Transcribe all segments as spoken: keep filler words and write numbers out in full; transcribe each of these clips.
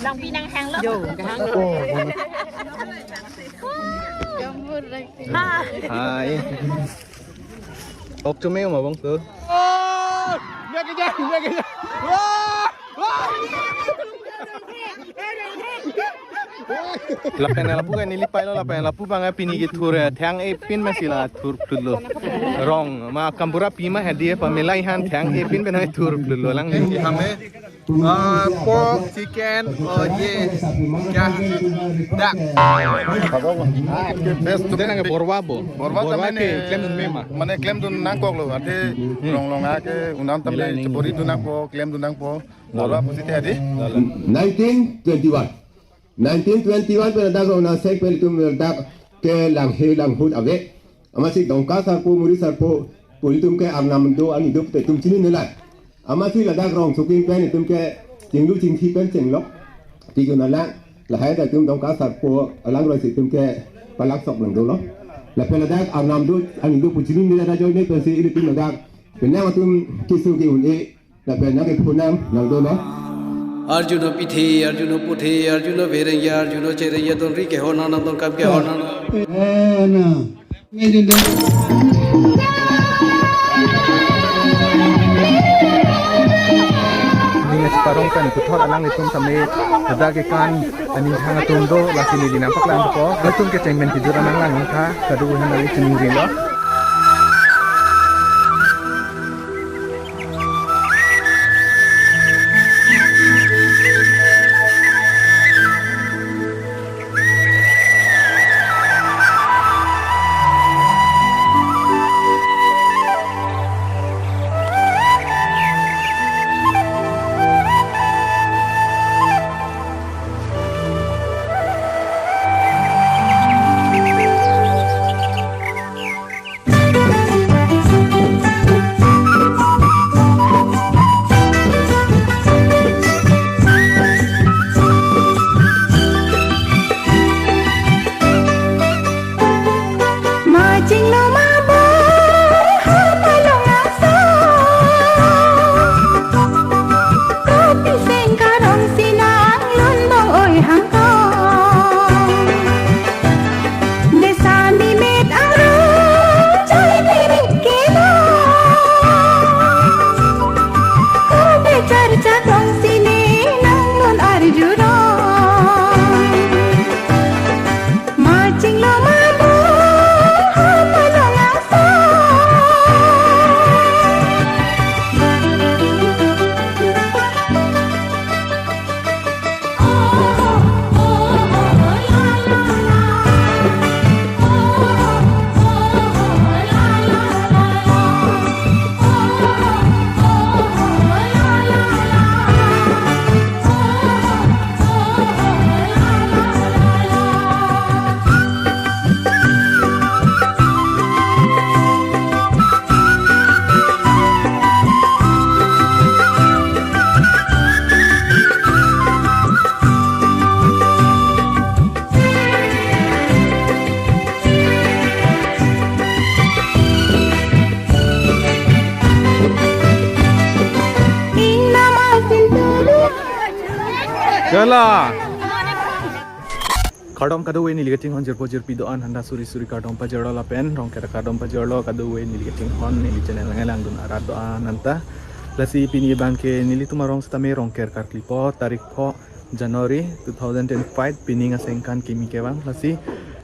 Langpi nanghanglo. Yo, hang. Oh, hai. Ok, chumi ma bang tu. Lapen lapu ke neli pailo, lapen lapu bang pini kethur, eh, thang-e pin masi la thur plut lo. Rong ma kampura pi ma hedi pa melai han thang-e pin pen hai thur plut lo lang. Hame, ah, pork, chicken, aur ye kya? Duck. Best tu dena ke borwa bo. Borwa ta borwa mane ke klemdun mema. Mane klemdun nangkoklo, athe rong long ake unam ta mane chepori dun nangpo, klemdun nangpo. Borwa pusi te adi. Nineteen twenty-one. Nineteen twenty-one pen ladak rong asek pen itum ladak ke langhe langhut ave. Amatsi Dongka sarpo, Muri sarpo, pu itum ke arnam do, ani do pute itum chinine lang. Amatsi ladak rongsokin pen itum ke chinglu chingthi pen chenglok. Tijun alang, lahai ta itum Dongka sarpo alangroi si itum ke palak sok lang dolo. Lapen ladak arnam do, ani do pu chinine ladak ajoine pensi ilitum ladak. Penang atum keso ke-un-e, lapen nang kephonang nang dolo. Arjuno pithe, Arjuno puthe, Arjuno verengya, Arjuno cherengya, don ri kehornang, don kam kehornang. Eh, na. Nge jun de. Ning si parong pen puthot alanglitum tame ada ke kan aning hang atum do lasi neli nangpaklang ko. Atum ke chengmen kijur anang lang tha, kadu hana neli chiningri lo. Machinglo mabo, hapalong aso. Kopi sengkarong sinang lundong oi hangkong. Desami met arong joy pirik kelo. Kopi charcha kong sine nang non arjurong. Machinglo mabo, hapalong aso. Kala. Kardom kadokave neli kachinghon jirpo jirpi do-an, handa suri suri kardom pajirlo lapen Rongker kardom pajirlo kadokave neli kachinghon neli channel nangkelangdun arat do-an anta. Lasi pini abangke nelitum arong sitame Rongker karklipo, tarik pho January two thousand twenty-five, pining asengkan kimi kevang. Lasi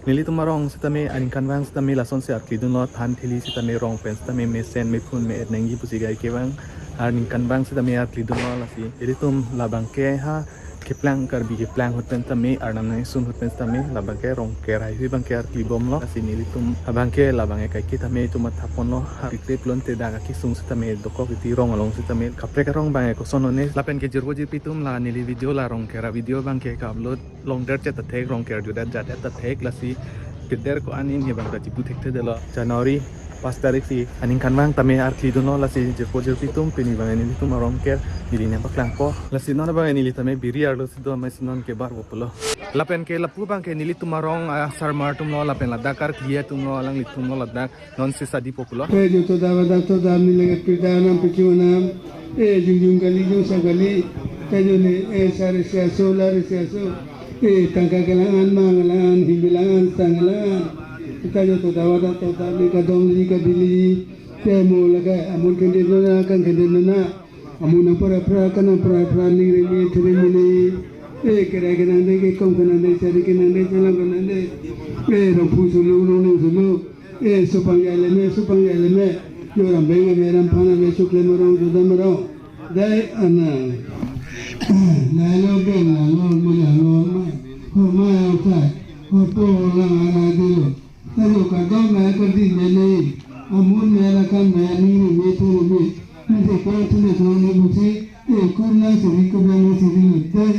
nelitum arong sitame aningkanvang sitame lasonsi arklidunlo, than thili sitame rong pen sitame mesen mephun me-et nangji pusi gai kevang. Aningkanvang sitame arklidunlo, lasi ilitum labangke ha keplang, Karbi keplang ahut pen sitame, arnam nangsun ahut pen sitame labangke Rongker haihui abangke arklibomlo. Lasi nelitum abangke labangke kaike tame itum mathaponlo, ha pikte plonte dak akesung sitame dokok iti rong along sitame kaprek arong abangke koson one. Lapen ke jirpo jirpi atum, la neli video la Rongker avideo abangke ka-upload longder chet ta thek, Rongker judat jat ta thek, lasi keder ko-an ini abang kachipu thekthedetlo. January pas tarik si aningkanvang tame arklidunlo, lasi jirpo jirpi atum, pini abang nelitum arong ke neli nangpaklangpo. Lasi non abang neli tame biri arlo si do, amei si non ke barpo pulo. Lapen ke lapu abangke nelitum arong asarmar atumlo, lapen ladak arkli atumlo, alanglitumlo ladak nonsi sadi po pulo. Eh, jo to dava dak to dam ni lagi pirda nam pichu nam. Eh, jung jung kali, jung sa kali. Tajo ne, eh, sar isi aso, lar isi aso. Eh, tangka kelang-an, mang kelang-an, him kelang-an, sang kelang-an. Tajo tota vata tota ne kadom li kabili. Te mo lake amun kende nona, kang kende nona. Amun nang pura pura, kanang pura pura, ning reme, thureme ne. Eh, kerai kenangde, kekom kenangde, sari kenangde, chalang kenangde. Eh, rongphu sulu, rongning sulu. Eh, supang ya leme, supang ya leme. Yo ram beng me, ram phana me, sukle marong, jodam marong. Dei ana. Nalo beng, nalo mo, nalo ma. Ho ma ya utai. Ho po ho lang ara dilo. Tajo kadom me kadi me nei. Amun me la kan me ni ni me tu ni. Ni de ko tu ni tu ni busi. Eh, kurna siri ko bang siri ni. Dei.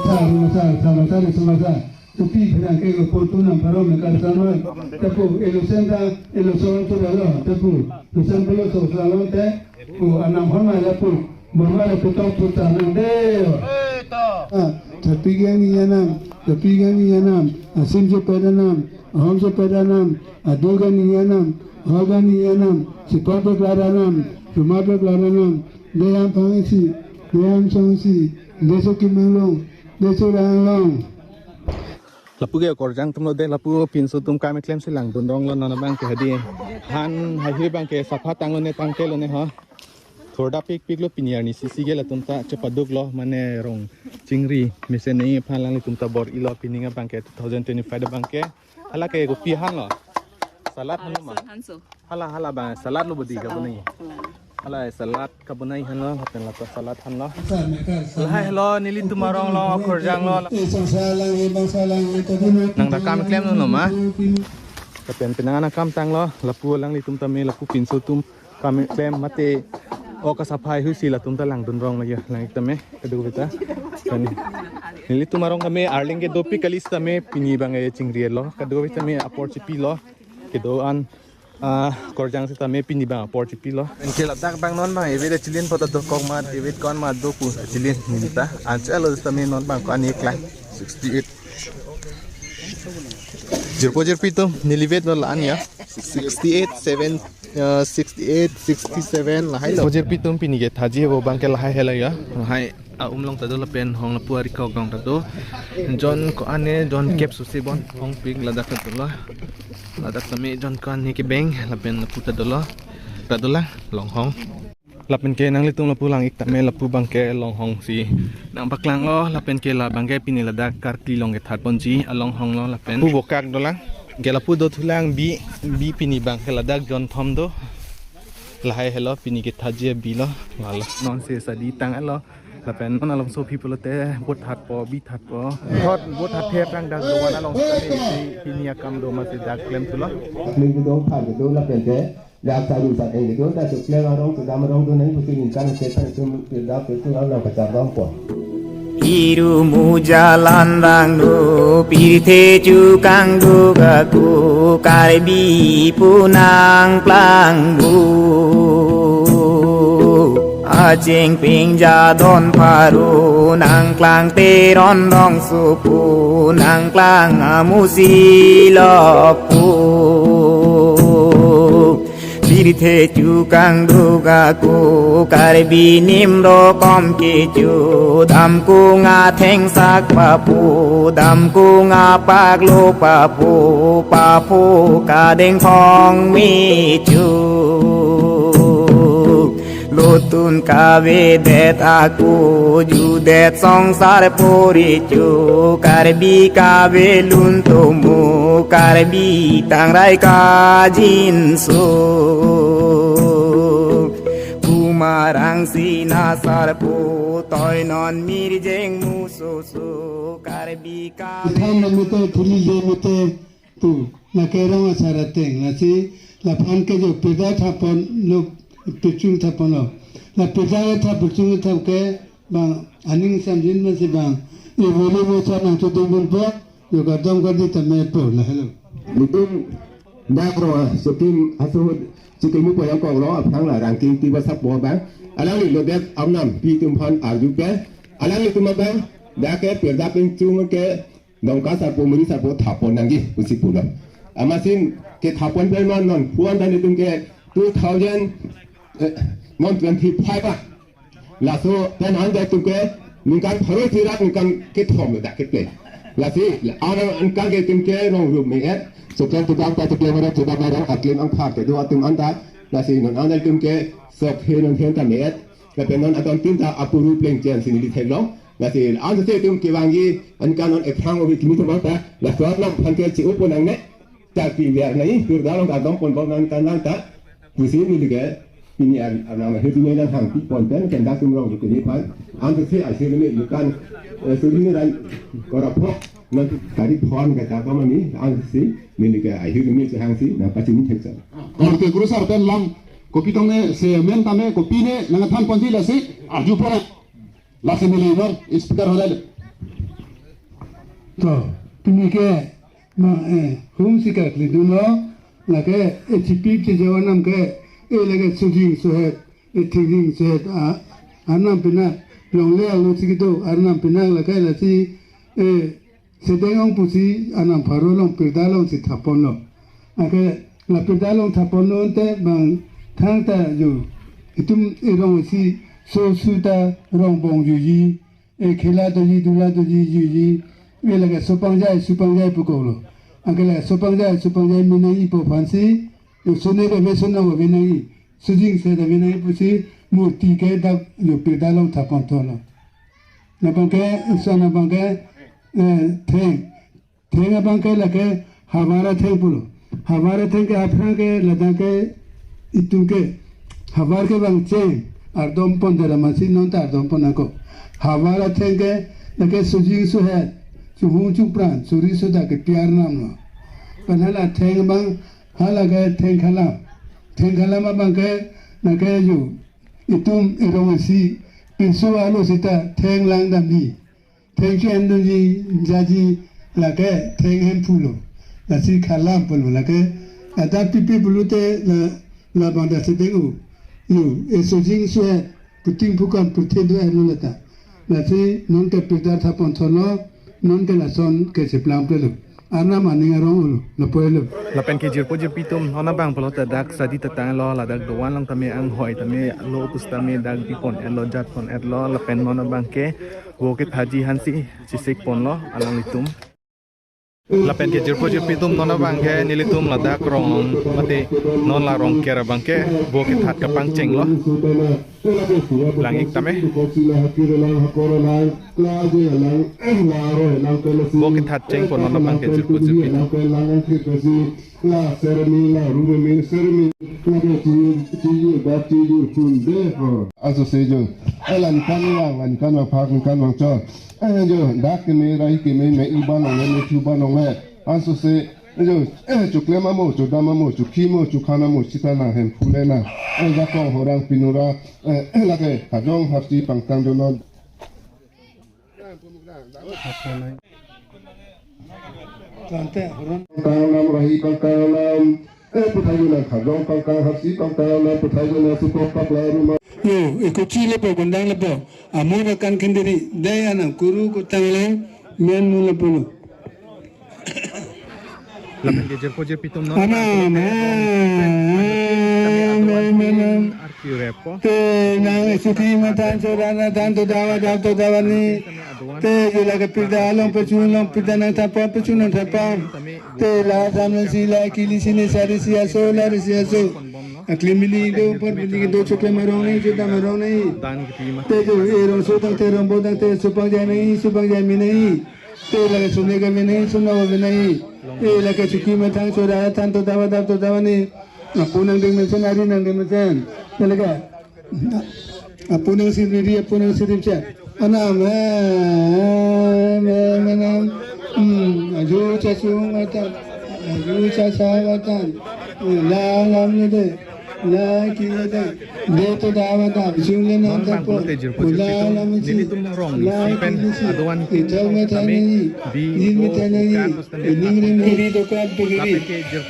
Sa, sa, sa, sa, sa, sa. Tupi pherangke ko pontu nang pharo me kar sanoi. Tapu, elo senta, elo song tu dalo. Tapu, lusan pelo so salon te. O anam hon mai lapu. Mama lapu tong putar nang de. Ah, tapi gani anam, tapi gani anam. Asim je pada nam, ahom je pada nam. Adu gani anam, ho gani anam. Sipar pe klara nam, rumah pe klara nam. Deyam pangsi, deyam songsi, deso kimanglong, deso ranglong. Lapu ke korjang atum lo de, lapu pinso atum kam keklem si langdun rong lo, non abang ke hadi. Han haihui abang ke sapha tanglo ne, tangte lo ne ho. Thorda pikpik lo, pini arni sisi ke latum ta chepaduk lo, mane rong chingri mesen ne aphan alanglitum ta bor-i lo, pini abang ke two thousand twenty-five abang ke. Hala ke kopi han lo. Salad han lo ma? Hanso. Hala, hala abang salad lo bodi kabonai. Hala salad kabonai han lo, lapen lapu salad han lo. Lahai lo, nelitum arong lo, korjang lo. Nang ta kam keklem lo ma? Lapen penang anang kam tanglo, lapu alanglitum tame, lapu pinso atum kam keklem mate. O kasapha haihui si latum ta langdun rong lo ya, lang-ik tame, kadokave ta. Kan nelitum arong tame, arleng ke dopik kali sitame, pini abang e chingri lo, kadokave tame apor chipi lo, kedo-an, ah, korjang sitame pini abang apor chipi lo. Anke ladak abang non abang evet chilin pota dokok ma, evet ko-an ma do pu chilin neli ta. Anche lo sitame non abang ko-an iklang. Sixty-eight. Jirpo jirpi atum, neli weight lo la-an ya. Sixty-eight, seven, uh, sixty-eight, sixty-seven lahai lo. Jirpo jirpi atum, pini kethaji avo abang ke lahai helo ya. Lahai a-um along ta do lapen hong lapu arikok along ta do. Jon ko-an ne, jon kep susi bon hong pik ladak ta dolo. Ladak tame jon ko-an ne kebeng lapen lapu ta dolo. Ta dolang longhong. Lapen ke nanglitum lapu lang-ik tame, lapu abang ke longhong si nangpaklang lo, lapen ke la abang ke pini ladak Karkli along kethat ponji alonghong lo, lapen pu bokak dolang. Ke lapu dothulang bi, bi pini abang ke ladak jon thom do. Lahai helo pini kethaji abi lo, lalo. Non si sadi tang lo. Lapen non along so pi pulote, bo thatpo, bi thatpo. Thot bo thatthe aphrang dak dovan along si pini akam do ma si dak klem thulo. Kling kedo, phan kedo, lapen ke dak saru sak eng kedo, dak so klem arong, kedam arong do nai, pusi ningkan se phan sum kedo, kedo arong kachar dam po. Irumu jalan rang do, pirthe chukang do gaku, Karbi pu nangplang bu. Aching ping jadon pharo nangklang, Teron rong supu nangklang, amusi lok pu. Pirthe chukang do gaku, Karbi nim rokom kecho, damkung athengsak papu, damkung apaklo papu, papu kadeng thong mecho. Lotun kavedet ako, judet songsar poricho, Karbi kavelun tomo, Karbi tangrai kajinso. Pumarang sina sarpo, toinon mirjeng musoso, Karbi kave. Itham lamite, thuli lamite, tu, lake rong asar ateng, lasi, laphan ke jo peda thapon, lo, pechung thapon lo. La peda thap, pechung thap ke, bang, aning samjin masi bang, e bole bo sa nang chodung bun po, jo kadom kadi tame po, lahelo. Nelitum dak ro, sokim aso, chikimu poyang kong lo, aphrang la rangking tiba sapo bang. Alangli lodet arnam, pi atum aphan arju ke. Alanglitum abang, dak ke pirdak pingchung ke, Dongka sarpo, muri sarpo thapon nangji pusi pulo. Amatsi kethap pon pen ma non pon ta nelitum ke two thousand, eh, non twenty-five a. Laso pen an ta nelitum ke ningkan pharo isi ra ningkan kethom dak kepleng. Lasi an an kang ke nelitum ke rong rup me-et. Chokche chedam ta chokche mara chedam mara aklem angthar kedo atum an ta. Lasi non an ta nelitum ke sok he non hen ta me-et. Lapen non aton tin ta apuru pleng chen si neli theklong. Lasi an si nelitum kevangji aningkan non ephrang obi kimi thomang ta. Laso alam aphan ke chi-o pon nangne. Charpi biar nai, pirda along kardom pon pon nang kan nang ta. Pusi neli ke, pini ar, arnam ahirjume nang hangpi pon pen, ken dak tum rong ke pini phan. An si ahirjume ningkan, eh, suri ni ran, kora phok, nang kari phon ke ta pamani, an si, neli ke ahirjume si hang si, nang pachini thek sa. Kor ke guru sar pen lang, kopi tong ne, se men tame, kopi ne, nang than pon si lasi, arju pon. Lasi neli nor speaker halai le. To, pini ke, ma, eh, hum si kakledunlo, lake, eh, chipip che jawa nam ke, eh, lake sujing suhet, eh, thingjing suhet, ah, arnam pinak, longle alo si kedo, arnam pinak lake lasi, eh, Sedeng ong pusi arnam pharo along pirda along si thap ponlo. Ake la pirda along thap ponlo ante bang thangta yo. Itum erong si so su ta rong bong yuji. E khela doji dula doji yuji. E lake sopang jai supang jai pukoklo. Ake lake sopang jai supang jai me nangji pu aphan si. Yo sone ke me sona ke me nangji. Sujing suhet me nangji pusi murti ke dak yo pirda along thap pon tholo. Labang ke, sa labang ke, eh, theng. Theng abang ke lake havar atheng pulo. Havar atheng ke aphrang ke ladak ke itum ke. Havar ke bang cheng. Ardom pon dera masi non ta ardom pon ako. Havar atheng ke lake sujing suhet. Suhung chupran. Suri suda ke piar nam lo. Panhala theng abang hala ke theng khalam. Theng khalam abang ke lake yo. Itum erong isi. Pinso alo sita theng lang damji. Theng chu endunji jaji lake theng hemphu lo. Lasi khalam pulo lake. Ada pipi pulote la, labang da sedeng u. Yo, e sujing suhet, puting phukan puthe do elo lata. Lasi non ke pirda thap pon tholo, non ke lason ke cheplang pelo. Arnam aning arong ulo, lapu elo. Lapen ke jirpo jirpi atum, non abang pulote dak sadi tatang lo, ladak dovan along tame anghoi tame lo pusitame dak bi pon etlo jat pon etlo, lapen non abang ke vo kethatji aphan si chisik ponlo alanglitum. Lapen ke jirpo jirpi atum non abang ke nelitum ladak rong mate non la Rongker abang ke vo kethat kapangchenglo. Lang-ik tame. Vo kethat cheng pon non abang ke jirpo jirpi atum. La sermi la rumi sermi la de ti ti ba ti ju tun de ho. Aso se jo. Elan kan lang, lan kan lang phak, lan kan lang chor. Eh, jo, dak keme, rai keme, me-i ba nongle, me-thu ba nongle. Aso se, eh, jo, eh, choklem amo, chodam amo, chokhi amo, chokhan amo, sita nang hemphu le nang. Eh, jakong horang pinura, eh, eh, lake, hajong harsi pangtang jonon. Tante, horon. Pangtang nam rahi pangtang nam. Eh, puthai jona khajong pangkang hapsi pangkang na puthai jona supok pakla ruma. Yo, ekuchi lepo, gondang lepo. Amur akan kendiri, dai anam kuru kutang le, men mu lepo lo. Lapen ke jirpo jirpi atum non. Anam, ah, men, men, men. Arki repo. Te, nang suki matan, chodana tan, todawa, dam, todawani. Te, yo lake pirda along pechun, along pirda nang thap pon, pechun nang thap pon. Te la samne si la kili sine sari si aso la ri si aso. Akli mili do por mili do choklem arong nai, chodam arong nai. Te jo erong so tangte rong bo tangte supang jai nai, supang jai me nai. Te lake sone ke me nai, sona ke me nai. Te lake suki methang choda than todawa dam todawani. Apo nangding mesen, ari nangding mesen. Te lake apo nang siriri, apo nang sirip cha. Anam, eh, eh, me, me nam. Hmm, aju chasung atan. Aju chasa atan. La lam le de. La ki le de. De todawa dam. Sung le nam ta pon. La lam si. La ki le si. Ithau me thani. Di me thani. Ining ring kiri dokan pegiri.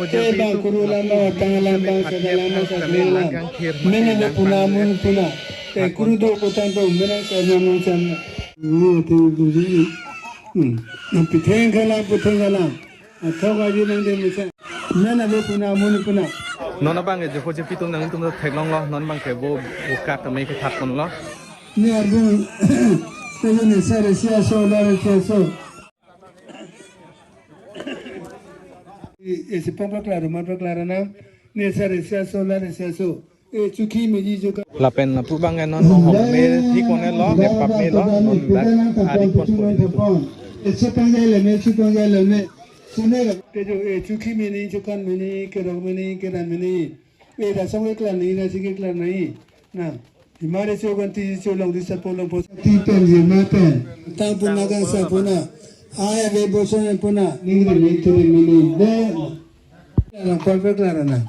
Te bang kuru lama, tang lama, sada lama, sada lama. Mene le puna, mun puna. Te kuru do kotang do, mene sa nyamun sa. Ni te bujui. Hmm. Pitheng khalam, pitheng khalam. Athok aji nangding mesen. Nana le puna, amun puna. Non abang ke jirpo jirpi atum nangtum theklonglo, non abang ke vo, vo kak tame kethak ponlo. Ne arbung, tejo ne sare siaso, lare siaso. E, isi pong paklar, rumar paklar anam, ne sare siaso, lare siaso. E, chukhi meji jo ka. Lapen lapu abang non hong hong me thik one lo, ne pap me lo, non dak ari pon pon. E, chepang jai le me, chepang jai le me. Sine la, tejo, e, chukhi meni, chukan meni, kerok meni, keran meni. E, da song eklan ni, na sing eklan ni. Na, himare cho ganti cho long di sapo long po. Ti pen je ma pen. Tang pun naga sa puna. Ai ave boson puna. Ningri ni tiri mini. De. Long por pe klara na.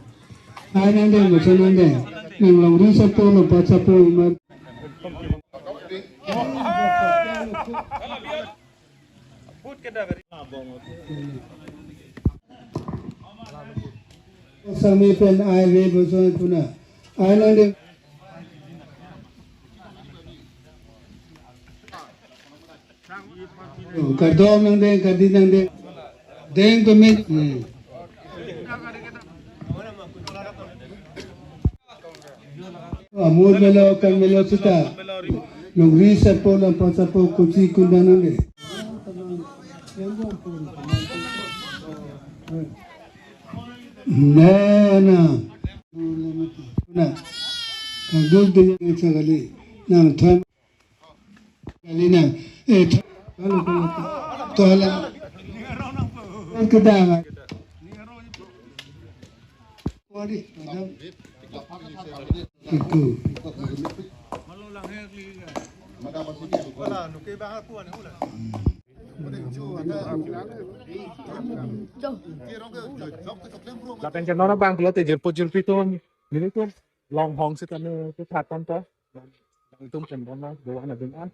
Ai nang de boson nang de. Nang long di sapo long po sapo himar. Sami pen ai ve boson puna. Ai nang de. Kardom nang de, kardi nang de. Deng pemit. Hmm. Amur melo, kan melo sita. Longri sapo, lampa sapo, kuchi kundang nang de. Na, na. Na. Kagul de yang sagali. Nang thon. Kali nang. Eh, thon. Halo, halo. To hala. Kedang. Wari, madam. Iku. Lapen ke non abang pulote jirpo jirpi atum, nelitum long hong sitame kethak ponpo. Nangtum pen bon na, doan na ding an.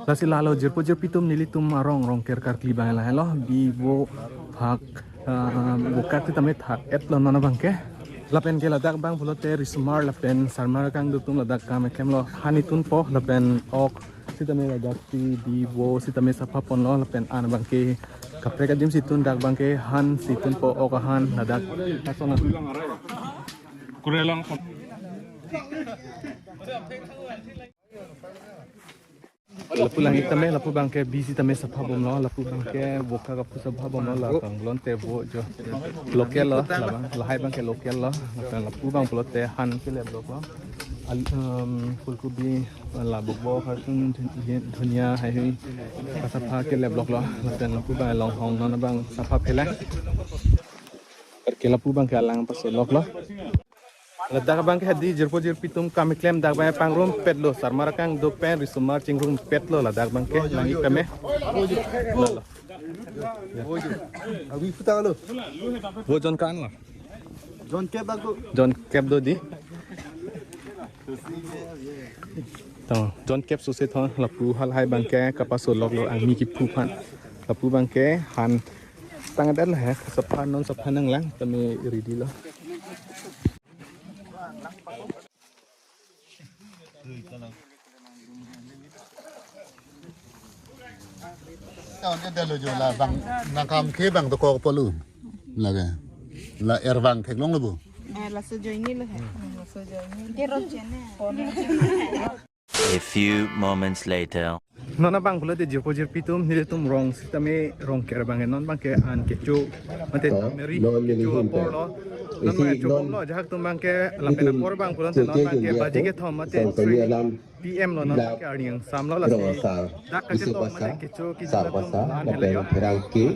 Lasi lalo jirpo jirpi atum nelitum arong Rongker karkli abang lahelo, bi vo phak, ah, vo kak sitame thak-etlo non abang ke. Lapen ke ladak abang pulote risomar lapen sarmar akangduk atum ladak kam klemlo, han itunpo lapen ok sitame ladak si bi vo sitame sapha ponlo lapen an abang ke kaprek adim si tun, dak abang ke han si tunpo, ok ahan ladak. Asona. Kurelang. Lapu lang ik tame, lapu abang ke bi sitame sapha bomlo, lapu abang ke vo kak aphu sapha bomlo, la abang pulote vo jo local lo, labang, lahai abang ke local lo, lapen lapu abang pulote han keleploklo. Al-, um, phulkobi, la bokbo, kharsun, dhun-, dhunia, haihui, kasapha keleploklo, lapen lapu abang long hong non abang sapha phelang. Ke lapu abang ke alang pasoloklo. Ladak abang ke hadi jirpo jirpi atum kam keklem dak abang pangrumpetlo, sarmar akangduk pen risomar chingrumpetlo ladak abang ke, lang ik tame. Lalo. Abi putang lo. Vo jon kan lo. Jon kep aku. Jon kep do di. To, jon kep suse thon, lapu halahai abang ke kapasoloklo angmi kiphu aphan. Lapu abang ke han tangdet lahai, sapha non sapha nanglang tame ready lo. Tahun dia dah lo jo la bang nangkam ke bang toko polu. Lagi. La er bang theklonglo bu. Eh, laso join ni lo hai. Laso join ni. Ke roche ne. A few moments later. Non abang pulote jirpo jirpi atum, nelitum rong sitame Rongker abang non abang ke an kecho, mate meri kecho apor lo. Non abang kecho bomlo, ajahak atum abang ke lapen apor abang pulote non abang ke baji kethom mate three P M lo, non abang ke arni ingsamlo, lasi dak kachethom mate kecho kejut atum an helo. Pherangke,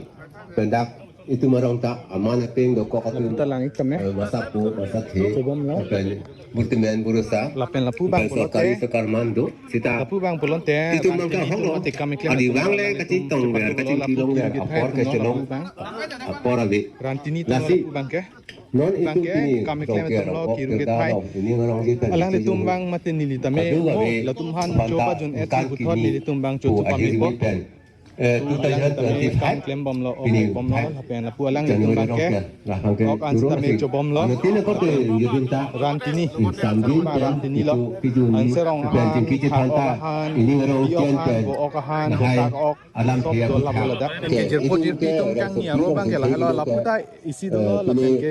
pendak itum arong ta aman apeng dokok atum. Lapu ta lang ik tame. Eh, masa po, masa the. Kebom lo. Lapen burtimen burusa. Lapen lapu abang pulote. Sorkari sorkar mando. Sita. Lapu abang pulote. Itum abang ka hong lo. Te kam keklem. Adi abang le kachingtong ber, kachingpi long ber. Apor kechelong. Apor ave. Rantini atum. Lasi lapu abang ke. Non itum abang ke pini kam keklem atum lo, kirung kethai. Ini orang je pen. Alanglitum abang mate neli tame. Latum han choba jon et si puthot nelitum abang chochu pame po. Eh, two thousand twenty-five, klem bomlo, ok, pini bomlo, lapen lapu alanglitum January bangke, rong pen, lahang ke ok, ansi turun tame si. Chobomlo. Ano tine kote yudin ta. Rantini. Hmm, sambil pen rantini lo. Itu kijun ni. Anserong pen ahan, jingki thak thanta. Ok ahan, ini ngarong pi ok kian ahan, pen. Bo ok ahan, lahai bo tak ok, alam sob dia dola putar. Bola dak. Oke, jirpo itu jirpi ke tum rasa kangni aro bang ke lahelo, lapu ta isi dolo, eh, lapen ke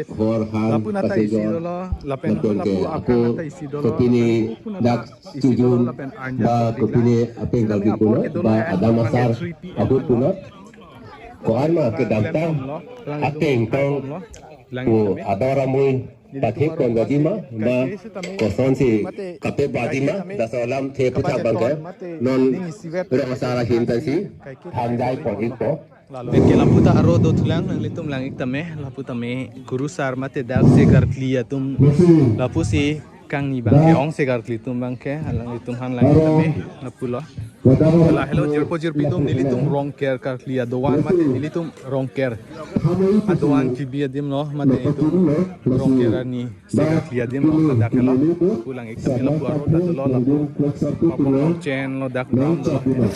lapu nata isi dolo, lapen lapen ke lapu akan nata isi dolo, lapen lapu nata dak isi dolo, lapen arnya ba dak kopine apeng kami kalbi apor kuno, ke dolo ba ya, adam asar ahut kuno. Ko-an ma kedamtang ateng tang ko ador amui pathek kon gajima, ma kosonsi kape bajima, laso alam the puthak bangke non rong asar ahin tansi thanjai pon ikpo. Lapen ke lapu ta aro dothulang, nanglitum lang-ik tame, lapu tame kurusar mate dak sekarkli atum, lapusi kangni bangke, ong sekarkli atum bangke, alanglitum han lang-ik tame, lapulo. Lahelo jirpo jirpi atum, nelitum Rongker karkli adovan mate nelitum Rongker adovan T V adim lo, mate itum Rongker arni sekarkli adim lo, ladak ke lo. Lapu lang-ik tame, lapu aro ta dolo, lapu mapon lo, chen lo, dak dam lo.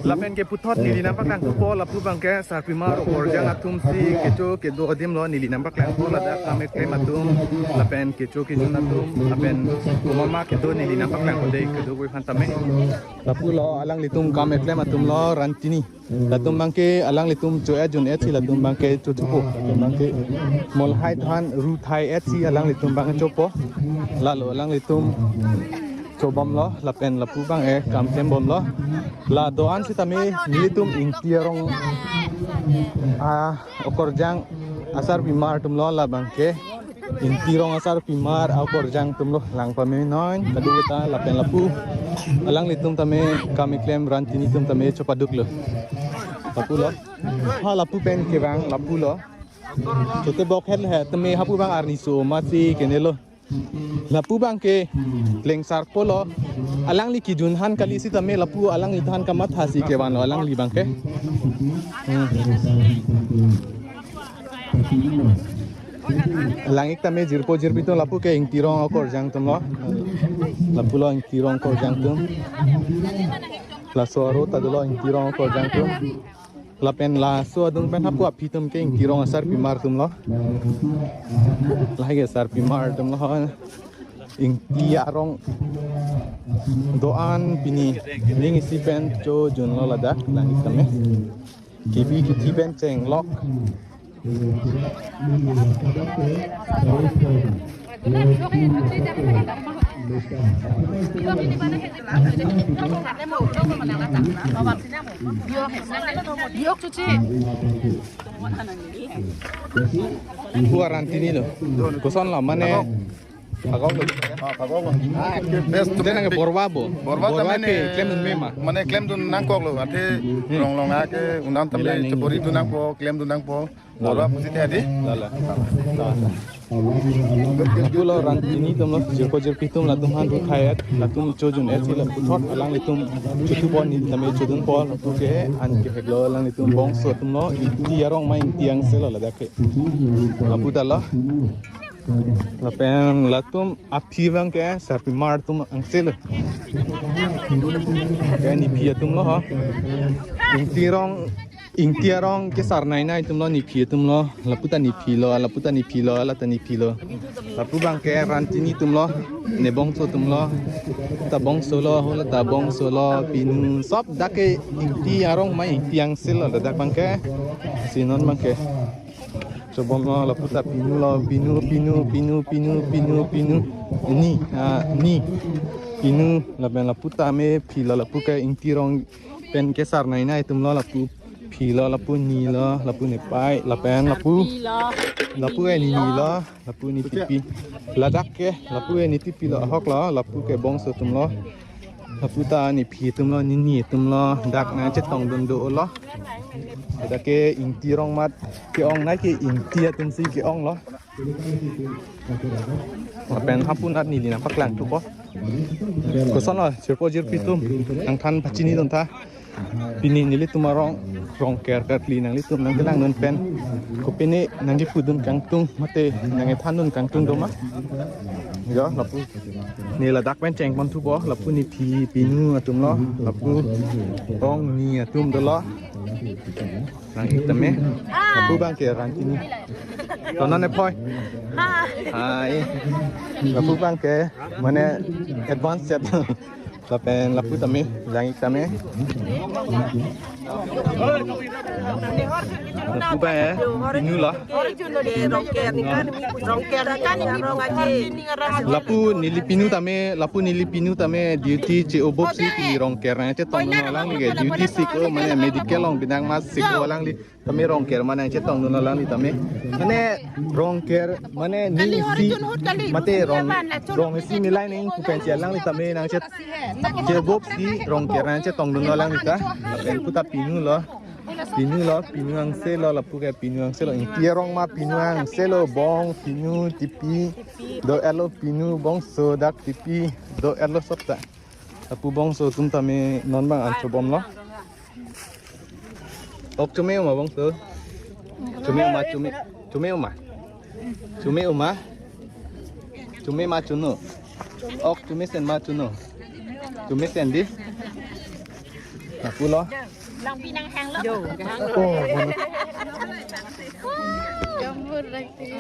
Lapen ke puthot neli nangpaklang thupo, lapu bangke sarpimar okorjang atum si kecho kedo adim lo, neli nangpaklangpo, ladak kam keklem atum, lapen kecho kejun atum, lapen komat ma kedo neli nangpaklangpo dei, kedo gui phan tame. Lapulo alanglitum kam keklem atum lo, rantini. Latum bangke alanglitum cho-et jun-et si latum bangke chothupo. Latum bangke molhai than ru thai-et si alanglitum bangke chopo. Lalo alanglitum chobomlo, lapen lapu bangke kam klem bomlo. La do-an sitame nelitum Ingti arong, ah, okorjang asarpimar atum lo, la bangke Ingti arong asarpimar okorjang atum lo, lang pamenon kadokave ta, lapen lapu alanglitum tame kam keklem rantini atum tame chopaduklo. Lapulo. Ha, lapu pen kevang lapulo. Chote bok het het tame, hapu bang arni so masi kenelo. Lapu bangke klengsarpo lo. Alangli kejun han kali sitame, lapu alangli than kamatha si kevanlo alangli bangke. Hmm. Lang-ik tame jirpo jirpi atum, lapu ke Ingti arong okorjang atum lo. Lapulo Ingti arong okorjang atum. Laso aro ta dolo Ingti arong okorjang atum. Lapen laso adung pen hapu aphi atum ke Ingti arong asarpimar atum lo. Lahai ke sarpimar atum lo. Ingti arong do-an pini ning isi pen chojunlo ladak, lang-ik tame. Kibi kithi pen chenglok. Diok cuci. Ku arantini lo. Kosonlo mane. Phagok lo. Ah, phagok lo. Borwa bo. Borwa borwa tame ke klemdun mema. Mane klemdun nangkoklo. Athe hmm. Rong rong ake unam tame chepori dun nangpo, klemdun nangpo. Borwa pusi te adi. Lala. Lapulo rantini atum lo, jirpo jirpi atum latum han ru thai-et, latum chojun-et si lapu thot alanglitum chothupo, neli tame chodunpo, lapu ke an kehek lo, alanglitum bongso atum lo, Ingti arong ma Ingti angselo ladak ke. Lapu ta lo. Lapen latum aphi bangke sarpimar atum angselo. Ke nephi atum lo ho. Ingti arong, Ingti arong kesar nainai atum lo, nephi atum lo. Lapu ta nephi lo, lapu ta nephi lo, la ta nephi lo. Lapu bangke rantini atum lo, ne bongso atum lo. Ta bongso lo, ho la ta bongso lo, pinu sob dak ke Ingti arong ma Ingti angselo ladak bangke. Si non bangke. Chobomlo, lapu ta pinu lo, pinu, pinu, pinu. Ni, ah, ni. Pinu, lapen lapu tame phi lo, lapu ke Ingti arong pen kesar nainai atum lo, lapu phi lo, lapu ni lo, lapu nepei, lapen lapu, lapu ke nini lo, lapu nitipi. Ladak ke, lapu ke nitipi lo, ahok lo, lapu ke bongso atum lo. Lapu ta nephi atum lo, nini atum lo, dak nangchetongdun dolo. Dak ke Ingti arong mat ke-ongnai ke Ingti atum si ke-ong lo. Lapen hapu nat neli nangpaklang thupo. Kosonlo, jirpo jirpi atum, nangthan pachinidun tha. Pini nelitum arong Rongker karkli nanglitum nangkelangdun pen kopine nangkepudun kangtung mate nangkethandun kangtung doma. Jo, lapu ne ladak pen chengpon thupo, lapu nephi pinu atum lo, lapu ong ni atum dolo. Nang-ik tame. Lapu abangke rang kini. Tonon e phoi. Hai. Lapu abangke mane advance chat. Lapen lapu tame, nang-ik tame. Lapu abang, eh, pinu lo. Lapu neli pinu tame, lapu neli pinu tame duty che-obop si pini Rongker nangchetongdun alangli ke duty sik-o mane medical along binang mas sik-o alangli tame Rongker ma nangchetongdun alangli tame. Mane Rongker mane ni isi mate rong, rong isi milai nangji pu pen si alangli tame nangchet che-obop si Rongker nangchetongdun alangli ta. Lapen puta pinu lo. Pinu lo, pinu angse lo, lapu ke pinu angse lo. Ingti arong ma pinu angse lo, bong, pinu, tipi, do-etlo pinu, bongso, dak tipi, do-etlo sop ta. Lapu bongso atum tame non abang an chobom lo. Ok chome-o ma bongso? Chome-o ma, chome, chome-o ma? Chome-o ma? Chome ma chono. Ok chomesen ma chono. Chomesen di. Lapu lo. Langpi nanghang lo. Yo. Oh, bono.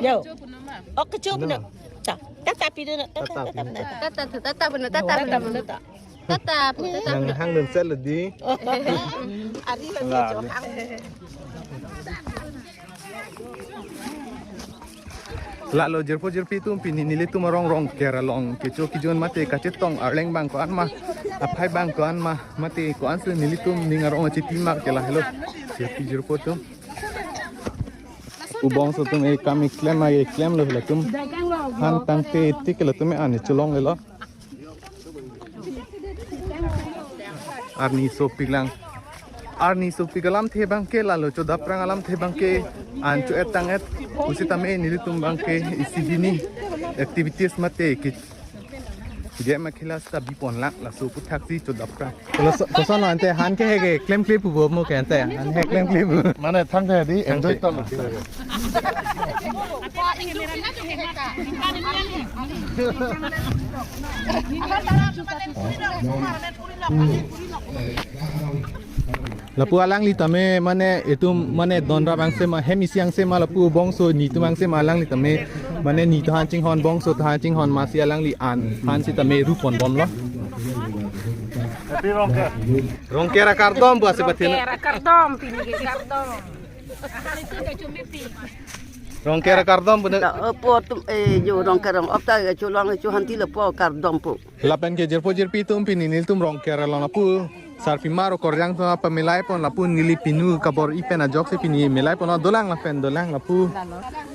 Yo. Ok kecho puno. Ta, ta, ta, pi dun, ta, ta, ta, ta, ta, ta, ta, puno, ta, ta, puno, ta. Ta, ta, puno, ta, ta, puno. Nanghang dun sel di. Ari lo. Lah, kecho ni. Hang. Lalo jirpo jirpi atum, pini nelitum arong Rongker along kecho kejun mate kachetong arleng abang ko-an ma, aphai abang ko-an ma, mate ko-an si nelitum ning arong achipi ma ke lahelo. Jirpi jirpo atum. Lapu bongso atum ekam eklem ma eklem lo latum. Han tangte tik latum an cholonglelo. Arni sopik lang. Arni sopik alamthe abangke lalo chodaprang alamthe abangke an cho-et tang-et pusitame nelitum abangke isi hini activities mate ke game akhela sita bipon lang laso aputhaksi chodaprang. Koson, koson lo ante han ke he ke klemkle pupo mo ke ante han he klemkle pu. Mane thangthe di enjoy tong. Lapu alangli tame mane itum mane donrap angse ma hem isi angse ma lapu bongso nitum angse ma alangli tame mane ni tohan chinghon bongso tohan chinghon masi alangli an han sitame ruponbomlo. Happy Rongker. Rongker akardom bu ase pathen. Rongker akardom, pini ke kardom. Rongker akardom bu ne. Da, eh, po tum, eh, jo Rongker rong opta ke cholong ke chohanti le po kardom po. Lapen ke jirpo jirpi atum pini nelitum Rongker along lapu sarpimar okorjang atum pamilai pon lapu neli pinu kabor-i pen ajoksi pini milai pon dolang lapen dolang lapu.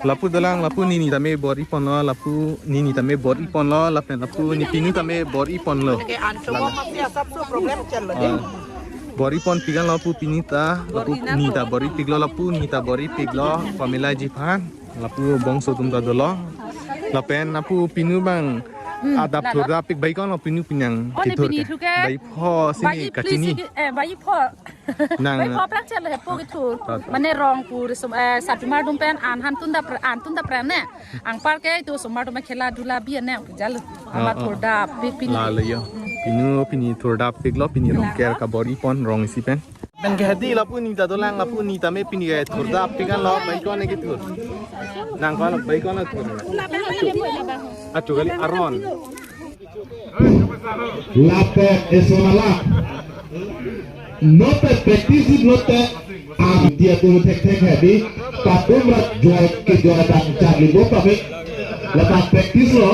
Lapu dolang lapu nini tame bor-i ponlo lapu nini tame bor-i ponlo lapen lapu ne pinu tame bor-i ponlo. Lake an chobo masi asap so problem chenlo de. Ah. Bor-i ponpik an lapu pini ta lapu ni ta bor-ipiklo lapu ni ta bor-ipiklo pamilai ji aphan lapu bongso atum ta dolo. Lapen lapu pinu abang adap thurdapik bai ko-an lo pinu pinang. Oh, ne kethur pini ke. Thu ke. Bai pho sini bai kachini. Pli si ke, eh, bai pho. Nang. Bai pho prang chelo hepo kethur. Ta, ta. Mane rong pur sum, eh, sarpimar atum pen an han tun dapra, an tun dapra ne. Anpar ke itum osomar atum khela dula bi ne jalo. Oh, ama oh. Thurdapik pini. Lalo yo. Pinu pini thurdapiklo pini Rongker kabor-i pon rong isi pen. Nang ke hadi lapu ni ta dolang lapu ni tame pini ke thurdapik an lo bai ko-an ke thur. Nang ko-an bai ko-an thur. Achu kali aron. Lapen eson alam. Note practice note am dia tu thek thek hadi. Patum rat jual ke jual dan charli bo pamit. Lapen practice lo.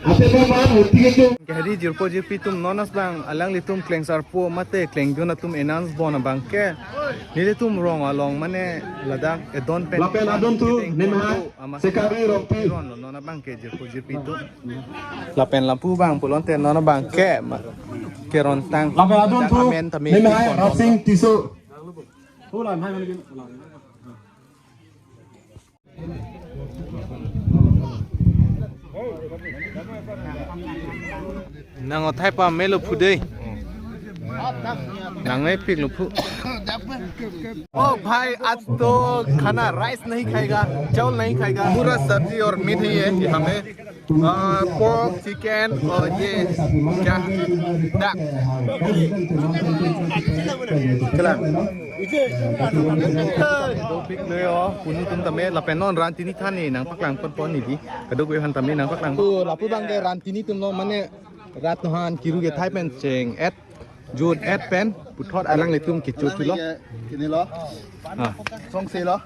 Ate ba man hoti ke jo. Ke hadi jirpo jirpi atum non asbang alanglitum klengsarpo mate klengdun atum announce bon abangke. Nelitum rong along mane ladak edon pen. Lapen adon tu, kedeng nemha, ponpo, ama sekari rompi. Ron lo non abangke jirpo jirpi atum. Lapen lapu abang pulote non abangke ma, kerontang. Lapen adon tu, amen tame nemha, ipon Rasing Tisso. Nang othai pamelo pudei. Nang me pik luphu. ओ भाई, आज तो खाना राइस नहीं खाएगा, चावल नहीं खाएगा, पूरा सब्जी और मीट ही है यहाँ में। आ, पोर्क, चिकन और ये क्या है? Duck. Kela. Dopik noi o, punu atum tame lapen non ran tini than ne nangpaklang ponpon ne di. Kadokave aphan tame nangpaklang. To lapu abang ke ran tini atum lo, mane rat nohan kiru ke thai pen cheng et jut et pen puthot alanglitum kecho thulo. Kini lo. Ah. Songse lo.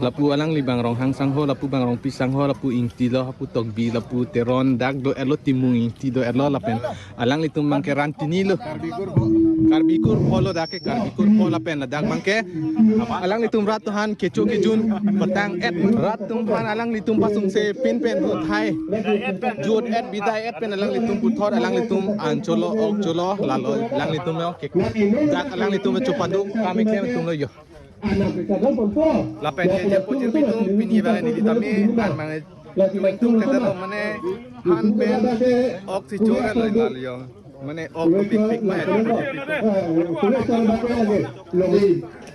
Lapu alangli abang Ronghang sangho, lapu abang Rongpi sangho, lapu Ingti lo, lapu Tokbi, lapu Teron, dak do-et lo, Timung Ingti do-et lo, lapen alanglitum abang ke ran tini lo. Karbi Kurpho lo dak ke, Karbi Kurpho lapen ladak abang ke alanglitum rat nohan kecho kejun petang et, rat atum aphan alanglitum pasungse pin pen pu thai jut et bidai et pen alanglitum puthot alanglitum an cholo ok cholo lalo alanglitum lo ke dak alanglitum chopaduk kami klem atum lo yo. Lapen ke jirpo jirpi atum pini abang neli tame an abang tum kata lo mane han pen ok si chore lo lalo yo. Mane ok pik pik ma.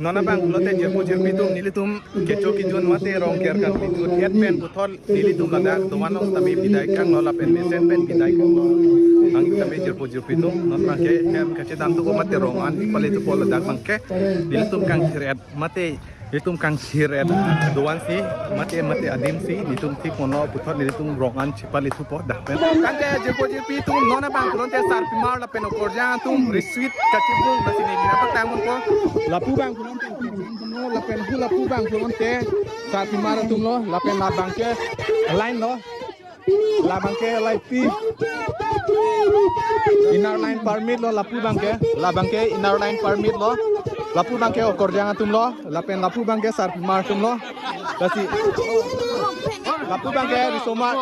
Non abang pulote jirpo jirpi atum nelitum kecho kejun mate rong ker kan pitu et pen puthot nelitum ladak doman ok tame bidai kanglo lapen mesen pen bidai kanglo. Ang tame jirpo jirpi atum non abang ke hem kachedam tu mate rong an pale tu pol ladak abang ke nelitum kangthir et mate nelitum kangthir et doan si mate mate adim si nelitum thik mono puthot nelitum rong an chipale thupo dak pen. Tangte jirpo jirpi atum non abang pulote sarpimar lapen okorjang atum riswit kachibung basi neli nangpaklang ponpo. Lapu abang pulote lapen hu lapu abang pulote sarpimar atum lo lapen labang ke line lo. Labang ke L I P. Inner line permit lo lapu abang ke. Labang ke inner line permit lo. Lapu abang ke okorjang atum lo. Lapen lapu abang ke sarpimar atum lo. Lasi. Lapu abang ke risomar.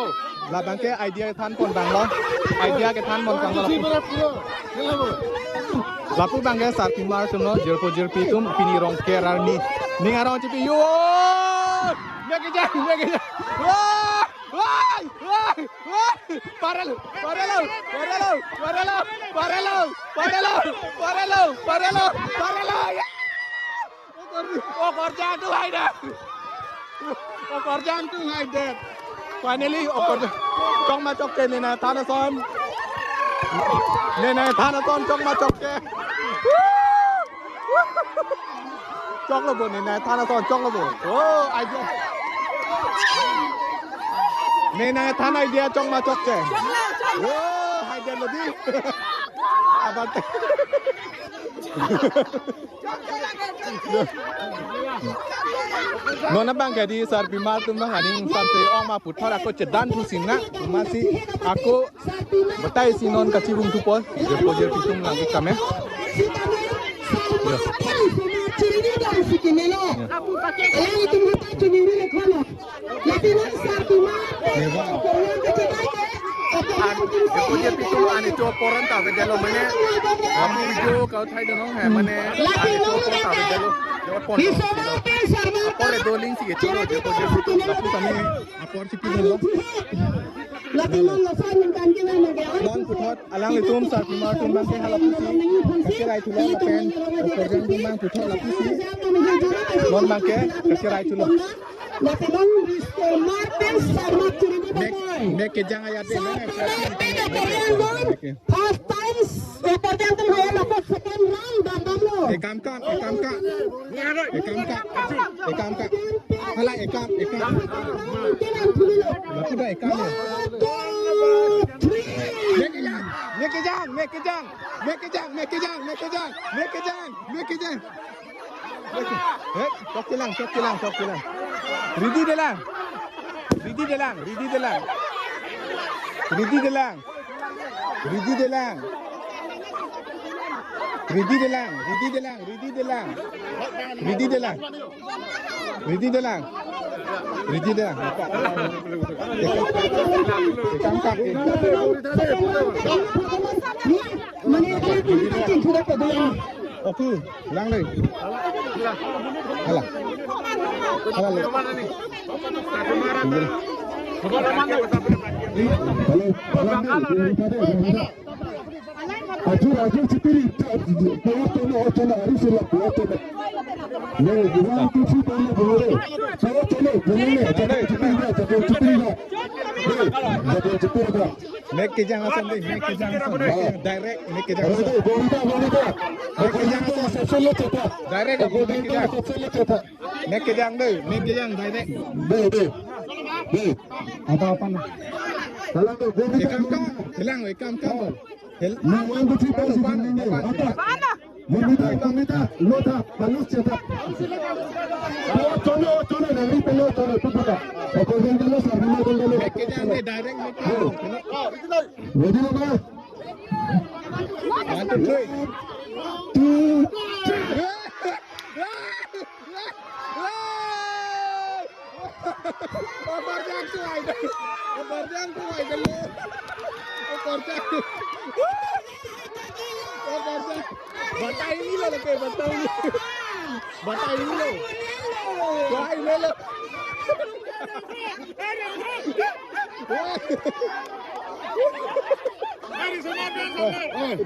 Labang ke idea kethan pon abang lo. Idea kethan pon abang lo lapu. Lapu abang ke sarpimar atum lo. Jirpo jirpi atum pini rong ker arni. Ning arong chipi yo. Mekejang, mekejang. Wah! Wah! Wah! Wah! Parelo, parelo, parelo, parelo. Ya! Okorjang atum haidet. Okorjang atum haidet. Finally, okorjang. Chokma chokche ne nangthan ason. Ne nangthan ason chokma chokche. Choklo bo ne nangthan ason choklo bo. Oh, idea. Ne nangthan idea chokma chokche. Oh, haidet lo di. Abang. Non abang ke di sarpimar atum abang aning samse ong ma puthot ako chedan thu sing na, masi ako batai si non kachibung thupo, jirpo jirpi atum lang kami. Jirpo jirpi atum ani cho poran ta ke jalo mane. Lapu video kau thai dono hai mane. Ani cho poran ta ke jalo. Yo pon. Apor doling si ke cholo jirpo jirpi atum lapu kami. Apor si pi dono. Non puthot alanglitum sarpimar atum abang ke halapusi kacherai thulo lapen okorjang atum abang puthot lapusi non abang ke kacherai thulo. Mek, mek kejang ayat de, mek, mek, mek, mek, mek. First time, okorjang atum haya lapu second round damdamlo. Ekam kam, ekam kam. Ekam kam. Ekam kam. Hala ekam, ekam. Lapu dak ekam ya. One, two, three. Mek kejang, mek kejang, mek kejang. Mek kejang, mek kejang, mek kejang, mek kejang, mek kejang. Eh, chokche lang, chokche lang, chokche lang. Ridi de lang. Ridi de lang, ridi de lang. Ridi de lang. Ridi de lang. Ridi de lang, ridi de lang, ridi de lang. Ridi de lang. Ridi de lang. Ridi de lang. Ekam kam. Oku, lang deh. Hala. Hala, le. Halo, halo. Ajur, ajur, chipiri, ta, power tono, tono, ari sila, power tono. Ne, one, two, three, power tono, power tono, power tono, chapel chipiri ba, chapel chipiri ba. Ne, chapel chipiri ba. Mek kejang ason dei, mek kejang ason, mek kejang, direct, mek kejang ason. Bonita, bonita. Mek kejang ason. Sesele cheta. Direct, mek kejang. Sesele cheta. Mek kejang dei, mek kejang, direct. Dei, dei. Dei. Apa, apa na? Kalang dei, bonita. Ekam kam, hilang, ekam kam. Hel- Nang one, two, three, four, six, seven, eight, nine, nine. Bonita, bonita, lota, palus cheta. Pelo, cholo, cholo, nang ri pelo, cholo, tu pata. Ako ganda lo, sar, nang ganda lo. Mek kejang dei, direct mek kejang. Ready, baba? One, two, three. Two, three. Abar jang tuai dah. Abar jang tuai dah. Abar jang. Abar jang. Batai ni lo lagi, batai ni. Batai ni lo. Batai ni lo.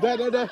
Dah, dah, dah.